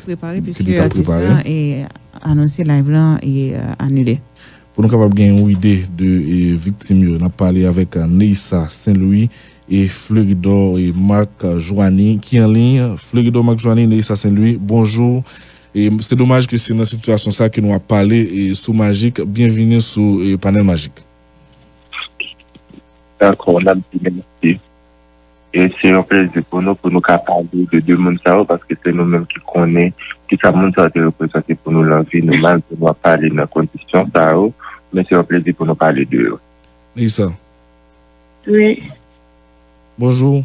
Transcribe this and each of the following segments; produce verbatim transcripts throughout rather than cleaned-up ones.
Prepare, piske atis lan e anonse live lan e anile. Pou nou kapab gen yon ide de e, viktim yo, n ap pale avèk Neissa Saint Louis e Fleuridor e Marc Joanny ki an liy. Fleuridor, Marc Joanny, Neissa Saint Louis, bonjou. E se domaj ke se nan sitiyasyon sa ke nou ap pale e sou Magik. Byenvini sou e, panèl Magik. Dakò, n ap di mèsi. E se yon plezi pou nou, pou nou ka pale de de moun sa yo, paske se nou menm ki konnen kisa moun sa yo te reprezante pou nou nan vi nou, malgre nou ap pale nan kondisyon sa yo, men se yon plezi pou nou pale de yo. Neissa. Wi. Bonjou.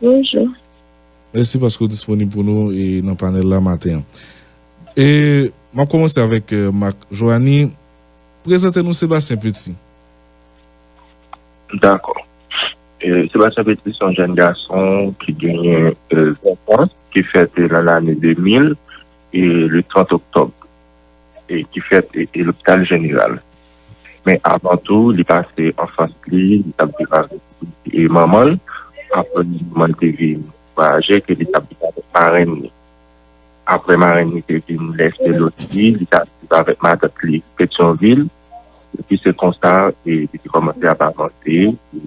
Bonjou. Mèsi paske w disponib pou nou e nan panèl la maten an. E m ap kòmanse avèk e, Marc Joanny. Prezante nou Sébastien Petit. Dakò. E, Sébastien Petit se yon jèn gason ki genyen e, ven an, ki fèt e, nan lane de mil, e, le trant oktòb, e, ki fèt e, e, lopital jeneral. Men avan tou, li pase anfans li, li t ap viv avèk e, manman l. Apre, manman l te vin vwayaje, ke li t ap viv avèk marenn li. Apre marenn li te vin lèse lòt li, li t ap viv avèk matant li Petyonvil. Epi se konsa e, li te kòmanse ap avanse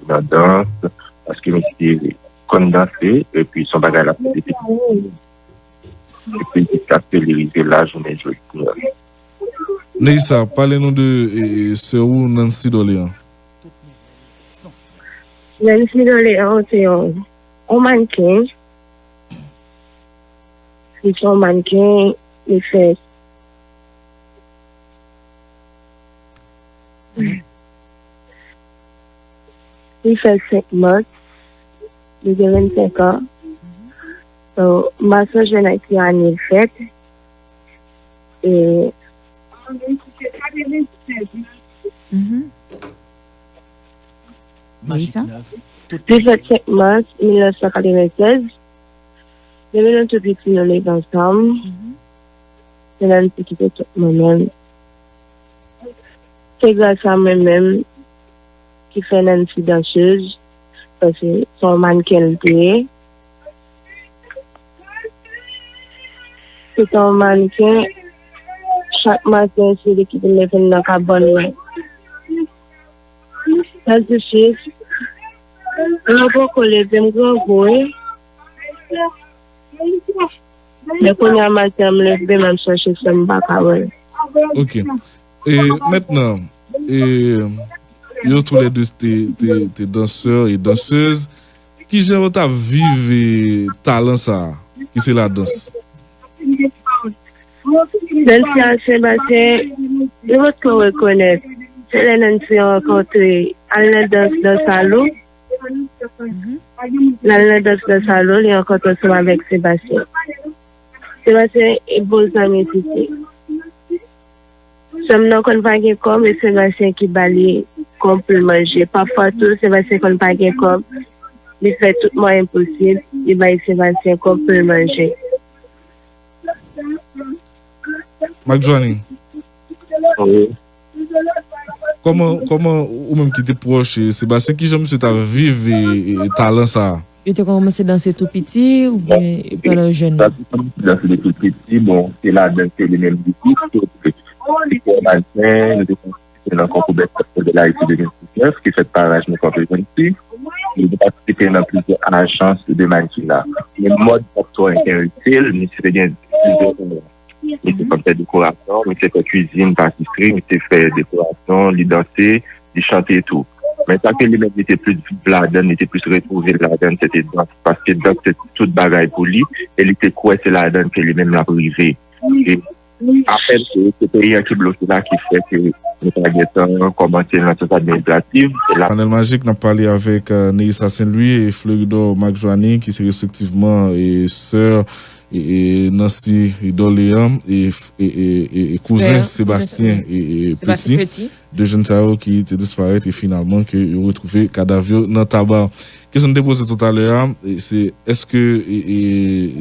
nan dans, paske misye konn danse, epi se yon bagay l ap fè depi epi jiskaske li rive la jounen jodi an. Neissa, pale nou de e, e, sè ou Nancy Dorléan. Nancy Dorléan se yon, yon mannken. Li se yon mannken, li fè li fè senk mas, li gen vennsenk an. So, m pa sonje nan ki ane l fèt. E Mhm. Maji Melissa? Nèf, tout Li fèt senk mas mil nèf san katrevennsèz. Depi nou tou piti, nou leve ansanm. Se Nancy ki te tout mwen menm. Se gras a mwen menm ki fè Nancy dansez, paske se yon mannken l te ye. Se te yon mannken, chak maten se li ki te leve m nan kabann mwen. Sa difisil. Mwen poko leve m grangou wi. Men kounye a maten an m leve m ap chèche sè m m pa ka wè l. Ok. E mentnan, e, yo toulède te, te, te dansè e dansez. Kijan yo t ap viv e, talan sa a, ki se ladans? Nancy ak Sébastien, nou potko rekonèt. Se lè Nancy rankontre al nan dans dans Salou. L al nan dans dans Salou, li rankontre ansanm avèk Sébastien. Sébastien e bon zanmi Titi. Sè m nan konn pa gen kòb, e Sébastien ki ba li kòb pou l manje. Pafwa tou, Sébastien konn pa gen kòb, li fè tout mwayen posib, li bay Sébastien kòb pou l manje. Marc Joanny, Wi. Kòman, kòman ou menm ki te pwòch e, Sébastien, kijan misye t ap viv e, e, talan sa a? Yo te kòmanse danse tou piti oubyen pandan yo jèn? Sa te kòmanse danse depi piti, bon, se ladans ke li menm li te. Li te manken, li te patisipe nan konkou Best Top Model Haiti de mil diznèf, ki fèt pa Rajmi Corporation. Li te patisipe nan plizyè ajans de mannequinat. Men mòd pa t twò enterese l, misye te gen plizyè talè. Misye konn fè dekorasyon, misye fè kwizin, patisri, misye fè dekorasyon, li danse, li chante tou. Men sa ke li menm, li te plis viv ladan, li te plis retwouve l ladan, se te dans. Paske dans se tout bagay pou li, e li te kwè se ladan ke li menm l ap rive. E apèn ke se peyi an ki bloke la ki fè ke nou pa gentan kòmanse nan sans administratif. Se la. Panèl Majik, n ap pale avèk e, Neissa Saint Louis e Fleuridor Marc Joanny, ki se respektivman e, sè e, e, Nancy Dorléan e, e, e, e, e kouzen Frè, kouzen Sébastien e, e, Sébastien Petit. Petit. De jèn sa yo ki te disparèt e finalman ke yo retwouve kadav yo nan Taba. Kesyon n te poze toutalè a, e, se èske e, e,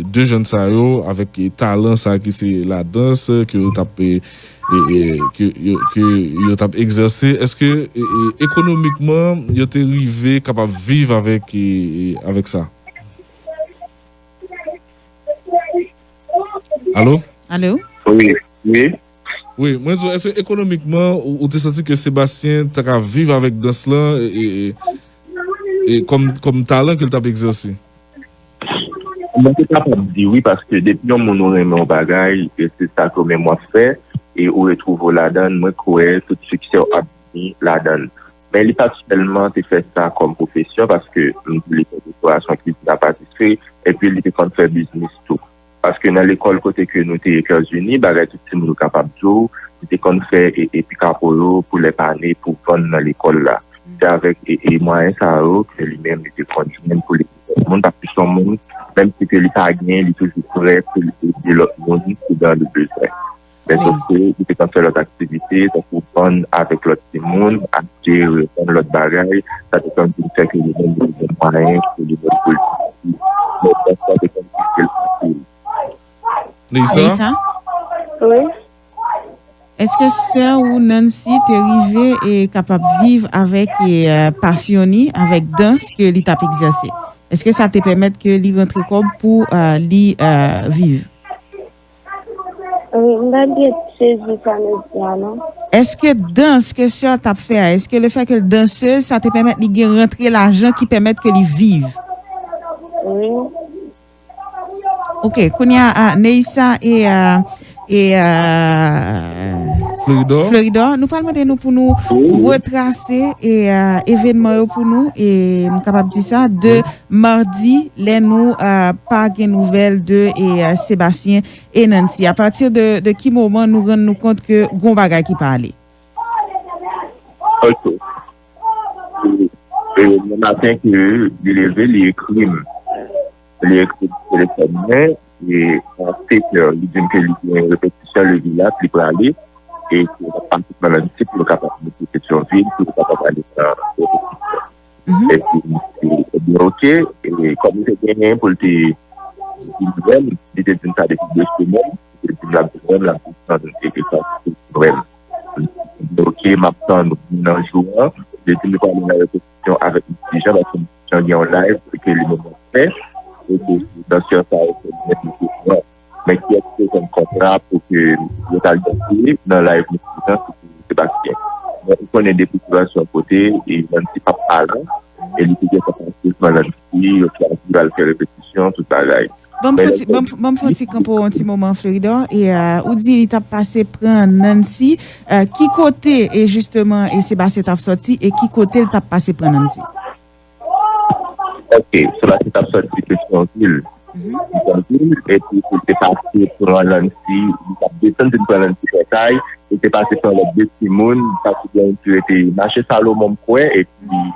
de jèn sa yo avèk e, talan sa ki se ladans ke yo t ap e, e, e, ke yo, ke yo t ap egzèse, èske e, e, ekonomikman yo te rive kapab viv avèk e, e, avèk sa? Alo? Alo? Wi, wi. Wi, mwen di w, èske ekonomikman, ou, ou te santi ke Sebastien ta ka viv avèk dans lan e, e, e, kòm, kòm talan ke l t ap egzèse? Mwen te kapab di wi, paske depi yon moun ou renmen yon bagay, e se sa ke w menm w ap fè, e ou retwouve w ladan l, mwen kwè tout siksè w ap vini ladan l. Men li pa t sèlman te fè sa kòm pwofesyon, paske m di li fè dekorasyon kizin a patisri, epi li te konn fè biznis tou. Paske nan lekòl kote ke nou te Etazini, bagay tout timoun yo kapab di w, li te konn fè e, e pikapo yo pou lè pa ne pou vann nan lekòl la. Se avèk e, e mwayen sa yo ke li menm li te konn jwenn pou li ede lòt moun, paske se yon moun, menm si ke li pa gen, li toujou prè pou li ede lòt moun si dan li bezwen. Men sòf ke li te konn fè lòt aktivite, tankou vann avèk lòt timoun, achte, revann lòt bagay, sa te konn vin fè ke li menm li gen mwayen pou li menm pou li soti. Men dans lan te konn ede l anpil. Neissa? Neissa? Wi. Èske sè ou Nancy te rive e kapab viv avèk e, euh, pasyon ni, avèk dans ke li t ap egzèse? Èske sa te pèmèt ke li rantre kòb pou euh, li euh, viv? Wi, m pa byen sezi sa nou di a non. Èske dans ke sè t ap fè a, èske le fè ke l dansez, sa te pèmèt li gen rantre lajan ki pèmèt ke li viv? Wi. Ok, kounye a, a, Neissa e, a, e a, Floridor? Floridor, nou pral mande nou pou nou retrase e, a, evenman yo pou nou, e m kapab di sa, de madi, lè nou a, pa gen nouvèl de e, a, Sebastien e Nancy. Apati de, de ki moman nou rann nou kont ke gon bagay ki pa ale? Ok. E, e, nan maten ke li leve, li ekri m. Li ekri m sou telefòn mwen, e a sèt è, li di m ke li gen repetisyon lendi la, li prale, e ke l ap pase pran lannti pou l kapab monte Petyonvil, pou l kapab ale nan repetisyon. Epi m di, ebyen, ok, e kòm li te genyen pou l te vin wè m, li te di m sa depi de semèn, li te di m l ap vin wè m, l ap vin tann e, e sa pou l vin wè m. M di, ok, m ap tann ou nan jou an. Li di m li prale nan repetisyon avèk Miss Tijan, paske Miss Tijan gen yon live ke li menm ap fè. E ke dansè sa yo fè li menm li te pran. Men kiyès ki te jwenn kontra pou ke yo t al danse nan live Miss Tijan, se te Sebastien. Men ou konnen depi Sebastien pote, e Nancy p ap pa la, e li te gentan pase pran Nancy, yo chwazi yo al fè repetisyon, tout bagay. Ban m fè ti, ban m, ban m fè yon ti kanpo yon ti moman, Floridor. E, euh, ou di li t ap pase pran Nancy. Euh, ki kote, e jisteman, e Sebastien t ap sòti, e ki kote l t ap pase pran Nancy? Ok, Sebastien t ap sòti Petyonvil. Petyonvil, epi pou te pase pran Nancy, li t ap desann vin pran Nancy Pòtay, li te pase pran lòt de timoun, pase gen yon ki rete mache Salomon, m kwè, epi m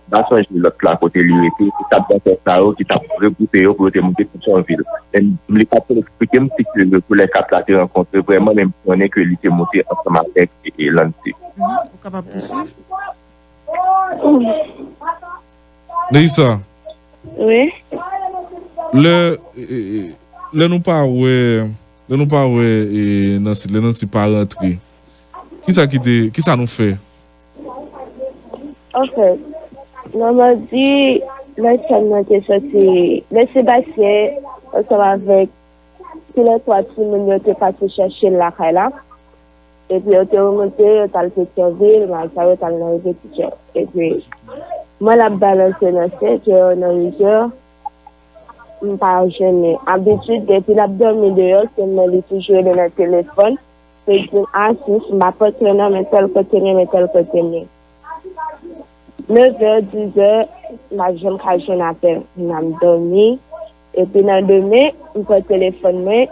pa sonje lòt la kote li rete, se kat dansè sa yo ki t ap regwoupe yo pou yo te monte Petyonvil. Men li pa t konn eksplike m si ke yo tou lè kat la te rankontre vrèman, men m konnen ke li te monte ansanm avèk e, e Lancy. Mhm. Ou kapab pouswiv? Neissa, Wi. lè, e, e, lè nou pa wè, lè nou pa wè e, Nancy, lè Nancy pa rantre, kisa ki te, kisa nou fè? Anfèt, nan madi, lè sè m nan te soti, lè Sebastien, ansanm avèk tou lè twa timoun yo te pati chèche l lakay la. Epi yo te remonte, yo t al Petyonvil, malsa yo t al nan repetisyon. Epi, mwen l ap balanse nan senk è, nan uit è, m pa jwenn li. Abitid, depi l ap dòmi deyò, se mwen li toujou rele nan telefòn. Li di m, "Asis, m ap antre nan men tèl kote m ye, men tèl kote m ye." Nevè, dizè, m pa janm ka jwenn apèl. M ap dòmi. Epi nan demen, m pran telefòn mwen,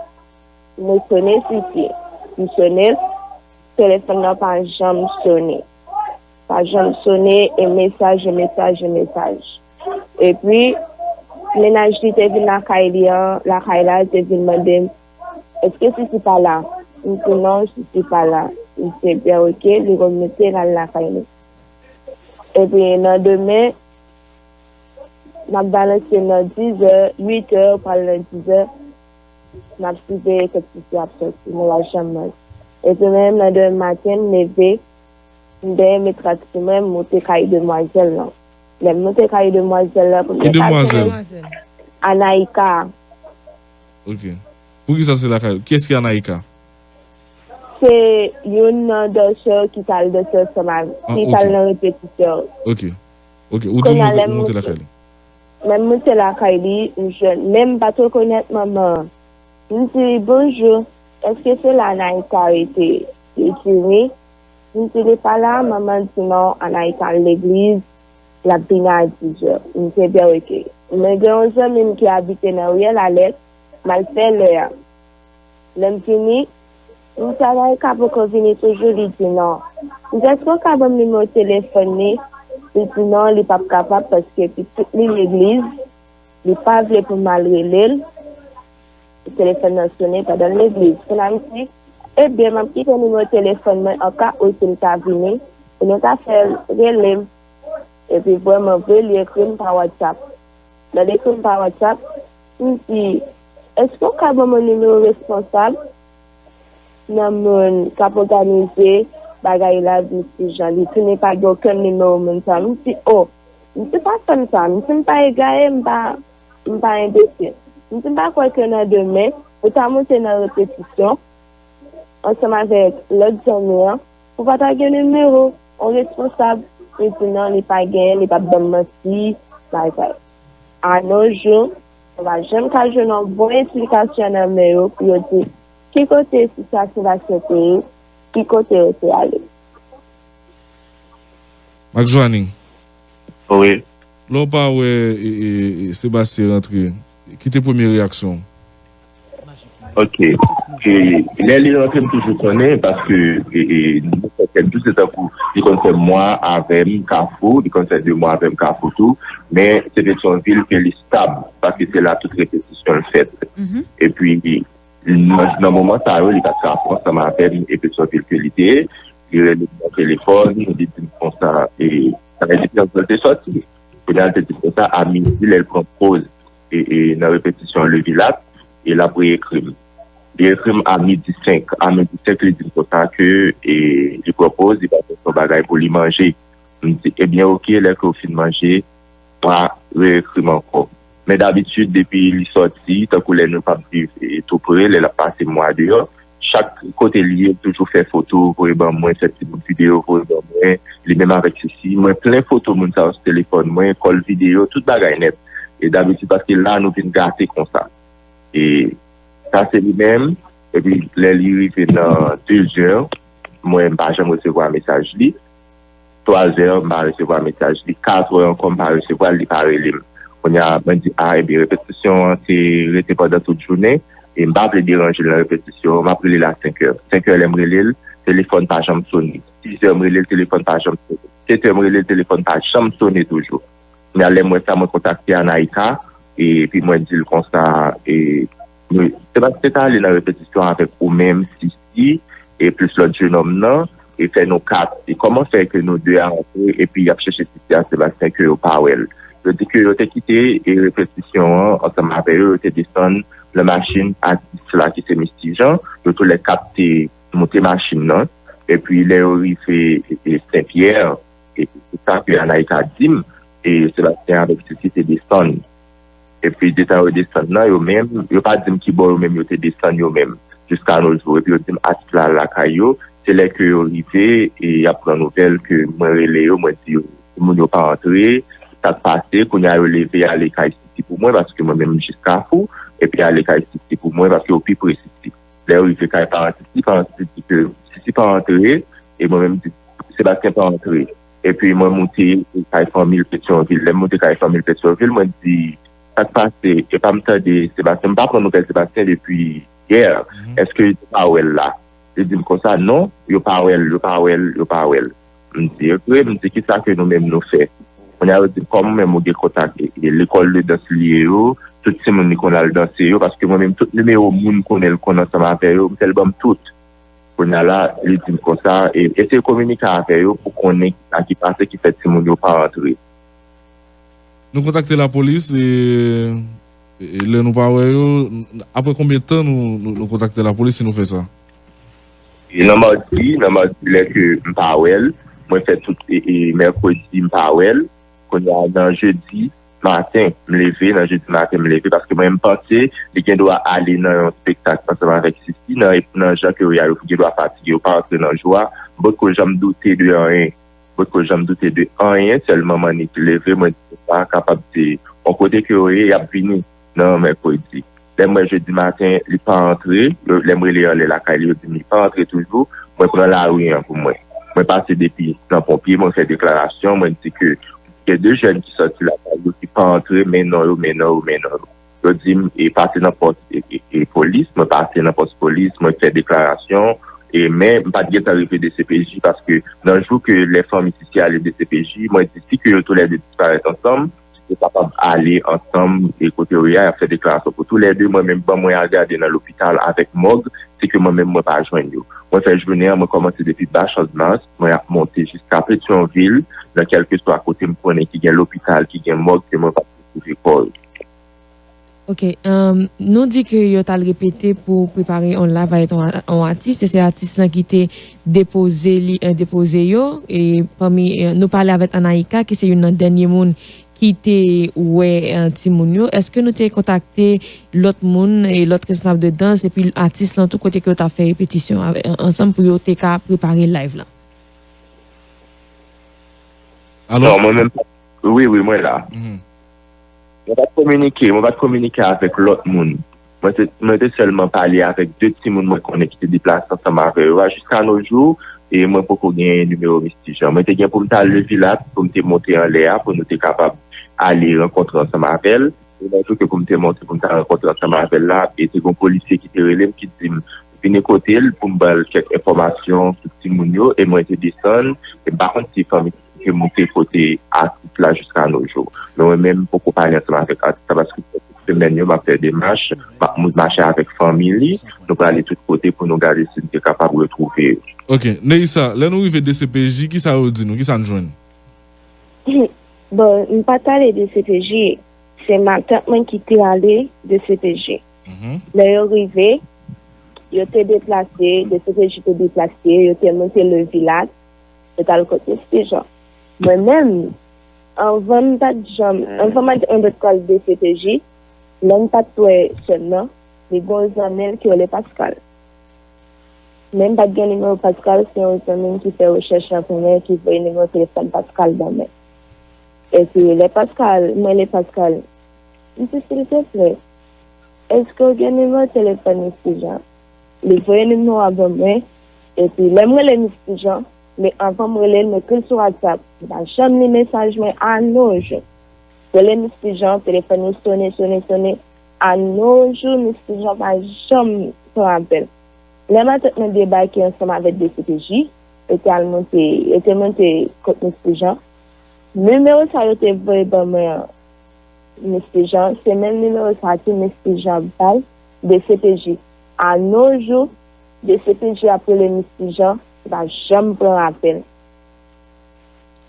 mwen sone Sisi. M sone l, telefòn nan pa janm sone. Pa janm sone, e mesaj, e mesaj, e mesaj. Epi, mennaj li te vin lakay li an, lakay la, li te vin mande m, "Èske Sisi pa la?" M di, "Non, Sisi pa la." Li di, "Ebyen, oke," li remonte, l al lakay li. Epi, nan demen, m ap balanse nan dizè, uit è, pral nan dizè, m ap siveye kèk Sisi ap sòti, mwen pa janm manje. Epi, menm nan demen maten, m leve, m dèyè met rad sou mwen, m moute kay demwazèl lan. Lè m moute kay demwazèl lan, pou m Ki te ka demwazèl? jwenn Anaika. Ok. Poukisa se lakay ou? Kiyès ki Anaïka? Se youn nan dansè ki t al danse ansanm avè, ki t al nan repetisyon. Ok. Ok. Ou di w moute lakay li. Lè m moute lakay li, m jwenn, men m pa t rekonèt manman an. M di, "Bonjou, èske se la Anaïka rete?" Li di, "Wi." M di, "Li pa la?" Manman di, "Non, Anaïka al legliz, l ap vini a diz è." M di, "Ebyen, ok." Mwen gen yon zanmi m ki abite nan riyèl Alèt, m al fè lè a. Lè m vini, m di, "Anaïka poko vini toujou?" Li di, "Non." M di, "Èske w ka ban m nimewo telefòn li?" Li di, "Non, li p ap kapab paske pitit li legliz, li pa vle pou m al rele l." Telefòn nan sonnen pandan l legliz. Kounye a m di, "Ebyen, m ap kite nimewo telefòn mwen, an ka ou si l ta vini, pou nou ta fè l rele m." Epi vrèman vre, li ekri m pa WhatsApp. Lè l ekri m pa WhatsApp, m di, "Èske w ka ban mwen nimewo responsab nan moun k ap òganize bagay la?" Misyè Jan, li di, "Li pa gen okenn nimewo moun sa." M di, "O, m di pa fè m sa, m di m pa egare, m pa, m pa enbesil. M di m pa kwè ke nan demen, ou ta moute nan repetisyon ansanm avèk lòt zanmi an, ou pa ta gen nimewo yon responsab." Li di, "Non, li pa genyen, li p ap ban m manti, bagay." A nos jours, nou pa janm ka jwenn yon bon esplikasyon nan men yo pou yo di ki kote sista Sebastien te ye, ki kote yo te ale. Mak Joanny. Wi. Lè w pa wè e, e, e, Sebastien rantre, ki te premye reyaksyon w? Ok. E, lè li rantre, m toujou konnen, paske e, e, nou fè kèk jou, se tankou li konn fè mwa avè m Kafou, li konn fè de mwa avè m Kafou tou, men se Petyonvil ke li stab, paske se la tout repetisyon l fèt. Epi, nan, nan moman sa yo, li pa t ka pran ansanm avè m, e Petyonvil ke li te ye, li rele m nan telefòn, li di m konsa, e, sa vle di, Petyonvil te sòti. Kounye a, l te di m konsa, a midi, lè l pran poz, e, e, nan repetisyon Levilat, e l ap reekri m. Li ekri m a midi senk. A midi senk, li di m konsa ke, e, li pran poz, li pa fè yon bagay pou li manje. M di, "Ebyen, ok, lè ke w fin manje, w a reekri m ankò." Men dabitid, depi li sòti, tankou lè nou p ap viv, e, tou pre, lè l ap pase mwa deyò, chak kote li ye, l toujou fè foto, voye ban mwen, fè ti bout videyo, voye ban mwen, li menm avèk Sisi. Mwen plen foto moun sa yo sou telefòn mwen, kòl videyo, tout bagay nèt. E dabitid, paske la, nou vin gate konsa. E sa se li menm. Epi lè li rive nan de zè, mwen m pa janm resevwa mesaj li. Twa zè, m pa resevwa mesaj li. Kat è ankò, m pa resevwa l, li pa rele m. Kounye a, mwen di, "A, ebyen, repetisyon an te rete pandan tout jounen, e m pa vle deranje l nan repetisyon an, m ap rele l a senk è." Senk è, lè m rele l, telefòn pa janm sonnen. Sis è, m rele l, telefòn pa janm sonnen. Sèt è, m rele l, telefòn pa janm sonnen toujou. Kounye a, lè m wè sa, mwen kontakte Anaïka, e, epi mwen di l konsa, e, nou, se pa, se ta ale nan repetisyon avèk ou menm, Sisi, e plis lòt jenòm nan, e fè nou kat. E kòman fè ke nou de a rantre, epi y ap chèche Sisi a Sebastien ke yo pa wè l? Yo di ke yo te kite, e, repetisyon an ansanm avè yo, yo te desann nan machin atis la ki se Misty Jean, yo toulèkat te moute machin nan, epi lè yo rive, e, e, Sen Pyè, e, se sa ke Anaïka di m, e, Sebastien avèk Sisi te desann. Epi detan yo desann nan, yo menm, yo pa di m ki bò yo menm yo te desann yo menm, jiska nos jours. Epi yo di m atis la al lakay yo, se lè ke yo rive, e y ap pran nouvèl ke mwen rele yo, mwen di yo, timoun yo pa antre, sa k pase, kounye a yo leve ale kay Sisi pou mwen, paske mwen menm m jis Kafou, epi ale kay Sisi pou mwen, paske yo pi pre Sisi. Lè yo rive kay paran Sisi, paran Sisi di ke Sisi pa antre, e mwen menm di Sebastien pa antre. Epi mwen moute kay fanmi l Petyonvil. Lè m moute kay fanmi l Petyonvil, mwen di, "Sa k pase? E pa m tande Sebastien, m pa pran nouvèl Sebastien depi yè. Èske yo pa wè l la?" Li di m konsa, "Non, yo pa wè l, yo pa wè l, yo pa wè l." M di, "Ok," m di, "Kisa ke nou menm nou fè?" Kounye a, yo di m, "Kòm ou menm ou gen kontak, e, e, lekòl de dans li ye yo, tout timoun li konn al danse yo, paske mwen menm, tout nimewo moun konnen l konn ansanm avè yo, m fè l ban m tout." Kounye a la, li di m konsa, e, "Eseye kominike avè yo pou konnen kisa ki pase ki fè timoun yo pa antre." Nou kontakte lapolis, e, e, lè nou pa wè yo, apre konbyen tan nou, nou, nou kontakte lapolis si nou fè sa? E nan madi, nan madi, lè ke m pa wè l, mwen fè tout, e, e, mèkredi, m pa wè l. Kounye a, nan jedi, maten, m leve, nan jedi maten, m leve, paske mwen, m panse li gen dwa ale nan yon espektak ansanm avèk Sisi, nan, nan jan ke yo ye a, yo gen dwa fatige, yo pa antre nan jou a. M potko janm doute de anyen. M potko janm doute de anyen, sèl manman ni ki leve, mwen di, "Sa kapab se yon kote ke yo ye, y ap vini nan mèkredi." Lè m wè jedi maten, li pa antre, yo, lè m rele anlè lakay li, yo di m li pa antre toujou, mwen pran lari an pou mwen. Mwen pase depi nan ponpye, mwen fè deklarasyon, mwen di ke gen de jèn ki sòti lakay yo ki pa antre, men non yo, men non yo, men non yo. Yo di m, e, pase nan pòs, e, e, e, polis, mwen pase nan pòs polis, mwen fè deklarasyon, e, men m pa t gentan rive D C P J, paske nan jou ke lè fanmi Sisi ale D C P J, mwen di si ke yo toulède disparèt ansanm, yo kapab ale ansanm, e, kote yo ye a, y ap fè deklarasyon pou toulède. Mwen menm, ban mwen al gade nan lopital avèk mòg, se ke mwen menm, mwen pa jwenn yo. Mwen fè jounen an, mwen kòmanse depi Bachand Mars, mwen ap monte jiska Petyonvil, nan kèlkeswa kote m konnen ki gen lopital, ki gen mòg, ke mwen pa twouve kò yo. Ok, um, nou di ke yo t al repete pou prepare yon live avèk yon, yon atis, e se atis lan ki te depoze li, eh, depoze yo, e pami, eh, nou pale avèk Anaïka, ki se youn nan dènye moun ki te wè, eh, timoun yo. Èske nou te kontakte lòt moun e lòt responsab de dans epi atis lan tou kote ke yo t ap fè repetisyon avè, ansanm pou yo te ka prepare live lan? Alo? Non, mwen menm pa. Wi, wi, mwen la. Mhm. Mwen pa t kominike, mwen pa t kominike avèk lòt moun. Mwen te, mwen te sèlman pale avèk de timoun mwen konnen ki te deplase ansanm avè yo a. Jiska no jou, e mwen poko genyen nimewo Misti Jan. Mwen te gen pou m t al Levilat, pou m te monte anlè a, pou nou te kapab ale rankontre ansanm avè l. E nan jou ke pou m te monte, pou m t al rankontre ansanm avè l la, e te gen yon polisye ki te rele m, ki di m vini kote l pou m ba l kèk enfòmasyon sou timoun yo, e mwen te desann, e m pa konn si fanmi ke moute kote atis la jiska no jou. Men mwen menm, m poko pale ansanm avèk atis la, paske tout semèn yo, m ap fè demach, m ap mou-, mache avèk fanmi li, nou prale tout kote pou nou gade si n te kapab retwouve yo. Ok, Neissa, lè nou rive D C P J, kisa yo di nou? Kisa n jwenn? Bon, m pa t ale D C P J, se matant mwen ki te ale D C P J. Mhm. Lè yo rive, yo te deplase, D C P J te deplase, yo te monte Levilat, yo t al kot Misti Jan. Mwen menm, anvan m pa t janm, anvan matant mwen pa t al D C P J, lè m pa t wè sè m nan, li gen yon zanmi l ki rele Pascal. Men m pa t gen nimewo Pascal, se yon zanmi m ki fè rechèch la pou mwen, ki voye nimewo telefòn Pascal ban mwen. Epi lè Pascal, mwen rele Pascal, m di silteplè, èske w gen nimewo telefòn Misti Jan? Li voye nimewo a ban mwen, epi lè m rele Misti Jan, men anvan m rele l, m ekri l sou WhatsApp. Li pa janm li mesaj mwen a no jou. Rele Misti Jan, telefòn li sone, sone, sone. A no jou, Misti Jan pa janm pran apèl. Lè matant mwen debake ansanm avèk D C P J, yo te al monte, yo te monte kot Misti Jan. Nimewo sa yo te voye ban mwen an, Misti Jan, se menm nimewo sa tou Misti Jan bay D C P J. A no jou, D C P J ap rele Misti Jan, li pa janm pran apèl.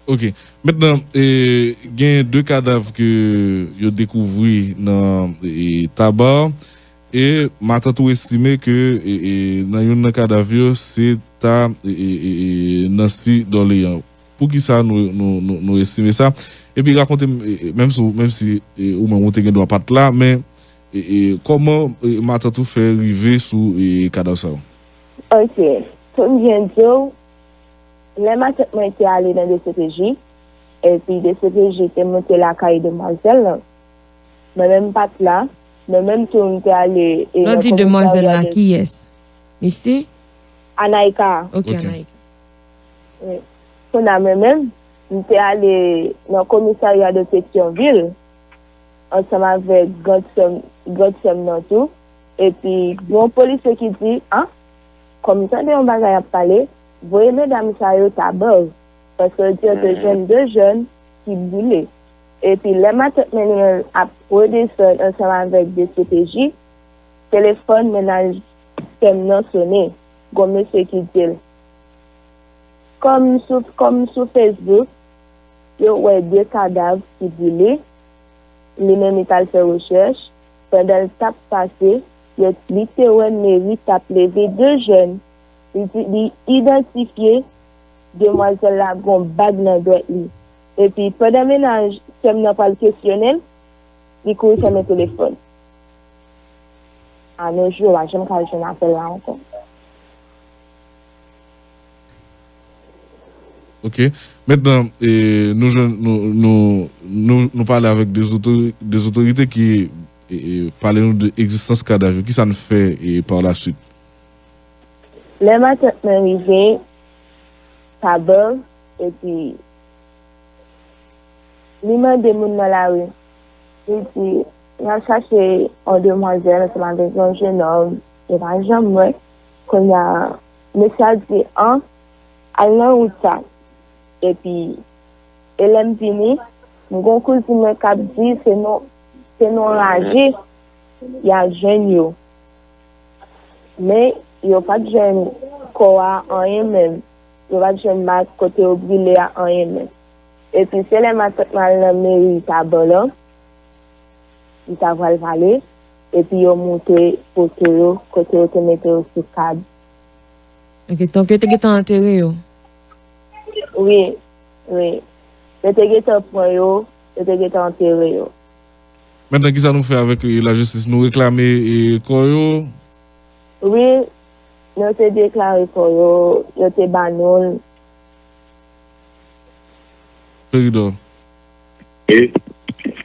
Ok. Mentnan, e, gen de kadav ke yo dekouvri nan, e, Taba. E matant ou estime ke, e, e, nan youn nan kadav yo, se ta, e, e, e, e, Nancy Dorlean. Poukisa nou, nou, nou, nou estime sa? Epi rakonte m, e, e, menm si, menm si, e, ou menm ou te gen dwa pa t la, men, e, e, kòman, e, matant ou fè rive sou, e, kadav sa yo? Ok. Pou m byen di w, lè matant mwen te ale nan D C P J, epi D C P J te monte lakay demwazèl lan, mwen menm m pa t la, mwen menm tou m te ale, e, nan komisarya de... Lè w di demwazèl la, kiyès? Misi? Anaïka. Ok, Anaïka. Wi. Kounye a mwen menm, m te ale nan komisarya de Petyonvil, ansanm avèk grandsè m, grandsè m nan tou. Epi, gen yon polisye ki di, a, kòm m tande yon bagay ap pale, voye medam sa yo Taba, paske yo di yo te jwenn de jèn ki brile. Epi, lè matant mwen li menm ap redesann ansanm avèk D C P J, telefòn mennaj sè m nan sone. Gon mesye ki di l, kòm sou, kòm sou Facebook, yo wè de kadav ki brile. Li menm li t al fè rechèch. Pandan l t ap pase, yo, li te wè meri t ap leve de jèn. Li di, li idantifye demwazèl la gon bag nan dwèt li. Epi pandan mennaj sè m nan pral kesyone l, li kouri fèmen telefòn. Anojou, yo pa janm ka jwenn apèl la ankò. Ok. Mentnan, e, nou jwenn, nou, nou, nou, nou pale avèk de zotori, de zotorite ki e, e, pale nou de egzistans kadav yo. Kisa n fè e, par la suite? Lè matant mwen rive, Tabor, epi li mande moun nan lari. Li di, "N ap chache yon demwazèl ansanm avèk yon jenòm, yo pa janm wè." Kounye a, mesye a di, "An, al nan wout sa." Epi, e lè m vini, m gen yon kouzin mwen k ap di se nan, se nan raje y al jwenn yo. Men, yo pa t jwenn kò a anyen menm. Yo pa t jwenn mak kote yo brile a anyen menm. Epi se lè matant mwen al nan meri Tabor lan, li ta pral pale, epi yo moute foto yo kote yo te mete yo sou kad. Ok, donk yo te gentan antere yo? Wi, wi. Yo te gentan pran yo, yo te gentan antere yo. Mentnan, kisa nou fè avèk e, lajistis? Nou reklame e, kò yo? Wi, nou te deklare kò yo, yo te ba nou l. Florida.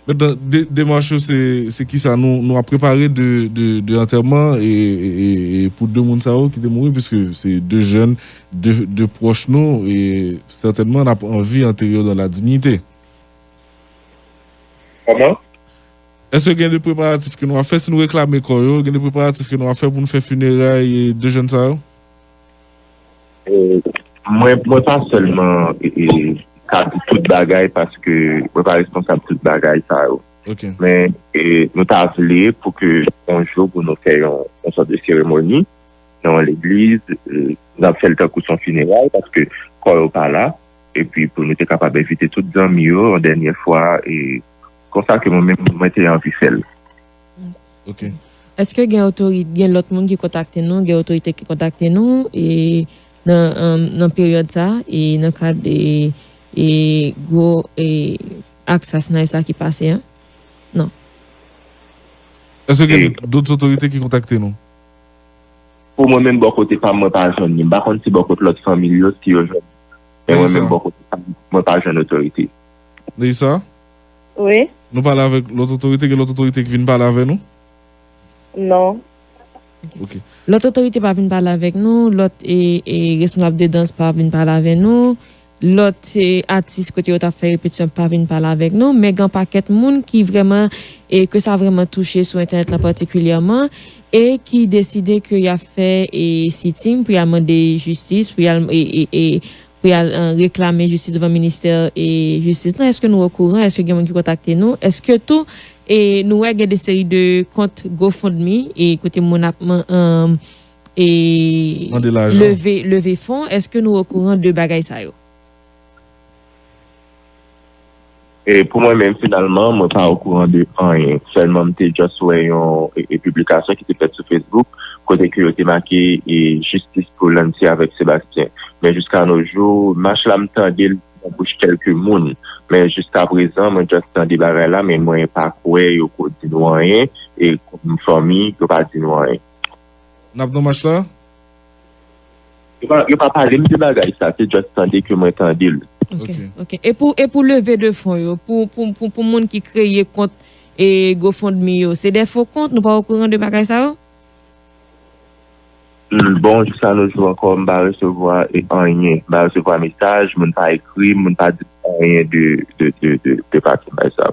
Mentnan, de, demach yo, se, se kisa? Nou, nou ap prepare de, de, de antèman e, e, e, e pou de moun sa yo ki te mouri, piske se de jèn, de, de pwòch nou, e sètènman, n ap anvi antere yo dan la dinyite. Kòman? Èske gen de preparatif ke nou ap fè si nou reklame kò yo? Gen de preparatif ke nou ap fè pou nou fè fineray e, de jèn sa yo? E, mwen, mwen pa sèlman e, e, ka di tout bagay paske mwen pa responsab tout bagay sa yo. Ok. Men e, nou ta vle pou ke yon jou pou nou fè yon, yon sòt de seremoni nan yon legliz, e, n ap fè l tankou se yon fineray paske kò yo pa la. Epi pou nou te kapab envite tout zanmi yo yon dènye fwa e konsa ke mwen menm mwen te anvi fè l. Ok. Èske gen otorite, gen lòt moun ki kontakte nou, gen otorite ki kontakte nou e nan, nan peryòd sa e nan kad e, e gwo e ak sasnay sa ki pase an? Non. Èske gen dòt otorite ki kontakte nou? Pou mwen menm bò kote pa m, mwen pa jwenn li. M pa konn si bò kote lòt fanmi l yo si yo jwenn li. Men mwen menm bò kote pa m, mwen pa jwenn otorite. Neissa? Wi. Nou pale avèk lòt otorite, gen lòt otorite ki vin pale avè nou? Non. Ok. Lòt otorite pa vin pale avèk nou, lòt e, e, responsab de dans pa vin pale avè nou, lòt e, atis kote yo t ap fè repetisyon pa vin pale avèk nou, men gen pakèt moun ki vrèman e ke sa vrèman touche sou entènèt la patikilyèman e ki deside ke y ap fè e, sitting pou y al mande jistis, pou y al e, e, e, pou y al e, reklame jistis devan ministè e, jistis nan. Èske nou okouran? Èske gen moun ki kontakte nou? Èske tou e, nou wè gen de seri de kont GoFundMe e kote moun ap man- e, Mande lajan. Leve, leve fon? Èske nou okouran de bagay sa yo? E pou mwen menm finalman, mwen pa okouran de anyen. Sèlman m te just wè yon e, e, piblikasyon ki te fèt sou Facebook kote ke yo te make e, jistis pou Lanti avèk Sebastyen. Men jiska no jou, mach la m tande l nan bouch kèlke moun. Men jiska prezan, mwen just tande bagay la, men mwen pa kwè yo ko di nou anyen e kòm fanmi, yo pa di nou anyen. N ap nan mach la? Yo pa, yo pa pale m de bagay sa, se just tande ke mwen tande l. Ok, ok. E pou, e pou leve de fon yo, pou, pou, pou, pou moun ki kreye kont e GoFundMe yo, se de fo kont, nou pa okouran de bagay sa yo? Mm, bon, jiska no jou ankò, m pa resevwa e, anyen. M pa resevwa mesaj, moun pa ekri m, moun pa di m anyen de, de, de, de, de pati bagay sa.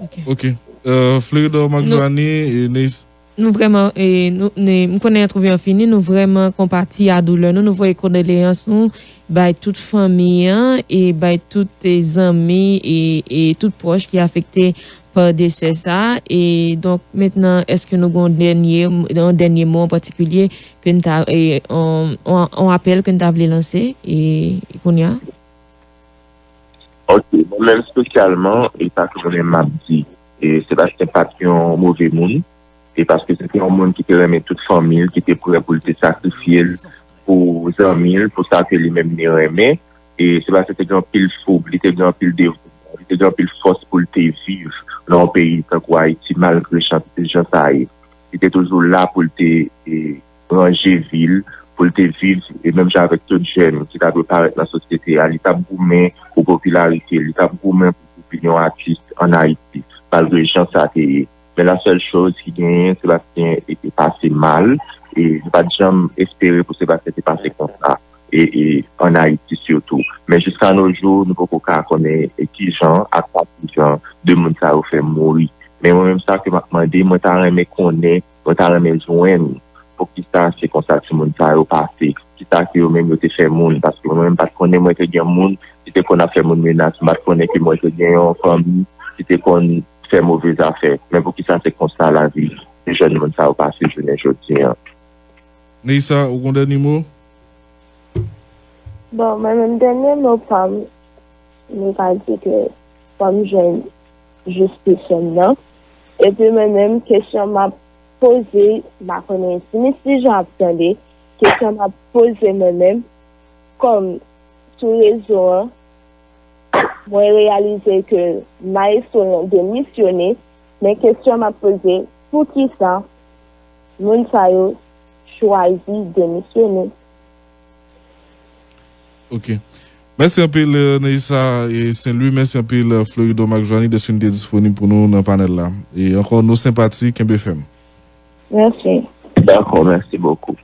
Ok. Ok. Euh, Florida Maxuani e Neis. Nou vrèman, e, nou, ne, m konnen entèvyou an fini, nou vrèman konpati a doulè nou, nou voye kondoleyans nou bay tout fanmi an e bay tout e, zanmi e, e tout pwòch ki afekte pa desè sa. E donk mentnan, èske nou gen yon dènye, yon dènye mo an patikilye ke n ta, e, yon, yon, yon apèl ke n ta vle lanse e, kounye a? Ok, mwen menm espesyalman, e sa ke mwen menm m ap di, e Sebastien pa t yon move moun, e paske se te yon moun ki te renmen tout fanmi l, ki te prè pou l te sakrifye l pou zanmi l, pou sa ke li menm li renmen. E Sebastien te gen anpil foug, li te gen anpil devouman, li te gen anpil fòs pou l te viv nan yon peyi tankou Ayiti, malgre jan, jan sa ye. Li te toujou la pou l te e, ranje vi l, pou l te viv, e menm jan avèk tout jèn ki ta dwe parèt nan sosyete a, li t ap goumen pou popilarite, li t ap goumen pou opinyon atis ann Ayiti, malgre jan sa te ye. Men la sèl choz ki genyen, Sebastien e, e pase mal, e nou pa t janm espere pou Sebastien te pase konsa, e, e ann Ayiti sitou. Men jiska no jou, nou poko ka konnen e kijan ak pa kijan de moun sa yo fè mouri. Men mwen menm sa ke m ap mande, mwen ta renmen konnen, mwen ta renmen jwenn poukisa se konsa timoun sa yo pase, kisa ke yo menm yo te fè moun, paske mwen menm m pa t konnen mwen te gen moun ki te konn ap fè moun menas, m pa t konnen ke mwen te gen yon fanmi ki te konn fè move zafè. Men poukisa se konsa lavi jèn moun sa yo pase jounen jodi an? Neissa, ou gon dènye mo? Bon, mwen menm dènye mo pa m, mwen ka di ke fò m jwenn jistis m nan. Epi mwen menm, kesyon m ap poze, m pa konnen si Miss Tijan ap tande, kesyon m ap poze mwen menm, kòm sou rezo an, mwen reyalize ke Maestro lan demisyone, men kesyon m ap poze, poukisa moun sa yo chwazi demisyone? Ok. Mèsi anpil, Neissa e Saint Louis. Mèsi anpil, Floridon Marc Joanny, dèske nou te disponib pou nou nan panèl la. E ankò, nou senpati, kenbe fèm. Mèsi. Dakò, mèsi bokou.